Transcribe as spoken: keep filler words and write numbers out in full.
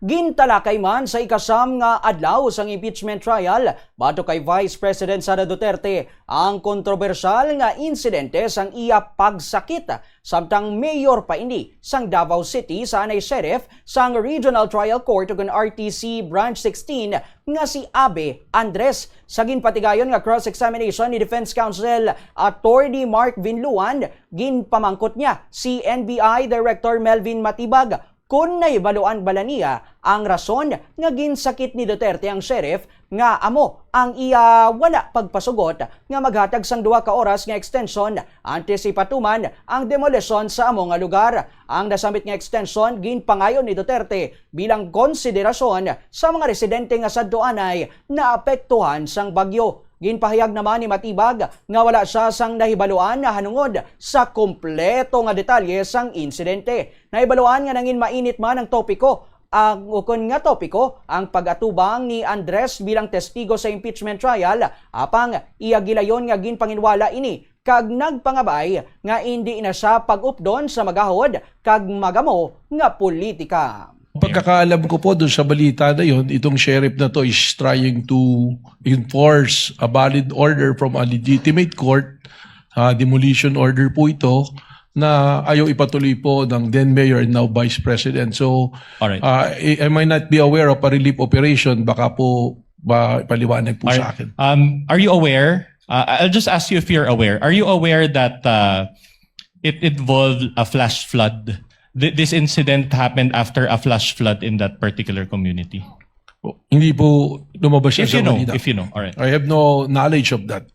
Gintalakay man sa ikasam nga adlaw sang impeachment trial batok kay Vice President Sara Duterte ang kontrobersyal nga insidente sang iya pagsakit samtang mayor pa ini sang Davao City sa anay sheriff sang Regional Trial Court ukon R T C Branch sixteen nga si Abe Andres. Sa ginpatigayon nga cross-examination ni Defense Counsel Attorney Mark Vinluan, ginpamangkot niya si N B I Director Melvin Matibag kon nahibaluan bala niya ang rason nga ginsakit ni Duterte ang sheriff nga amo ang iya wala pagpasugot nga maghatag sang duha ka oras nga extension antes ipatuman ang demolisyon sa amo nga lugar. Ang nasambit nga extension ginpangayo ni Duterte bilang konsiderasyon sa mga residente nga sadto anay naapektuhan sang bagyo. Ginpahayag naman ni Matibag nga wala siya sang nahibaluan nahanungod sa kompleto nga detalye sang insidente. Nahibaluan nga nangin mainit man ang topiko, ang ukon nga topiko ang pag-atubang ni Andres bilang testigo sa impeachment trial, apang iya gilayon nga ginpanginwala ini kag nagpangabay nga indi na siya pag-updon sa magahod kag magamo nga politika. Pagkakaalam ko po doon sa balita na yon, itong sheriff na to is trying to enforce a valid order from a legitimate court. Ah, demolition order po ito na ayaw ipatuloy po ng then mayor and now vice president. So, Alright. ah, I, I might not be aware of a relief operation. Baka po ba paliwanag po sa akin. Um, are you aware? Uh, I'll just ask you if you're aware. Are you aware that uh, it involved a flash flood? Th- this incident happened after a flash flood in that particular community. Hindi po lumabas siya If sa you know, balita. If you know, all right. I have no knowledge of that.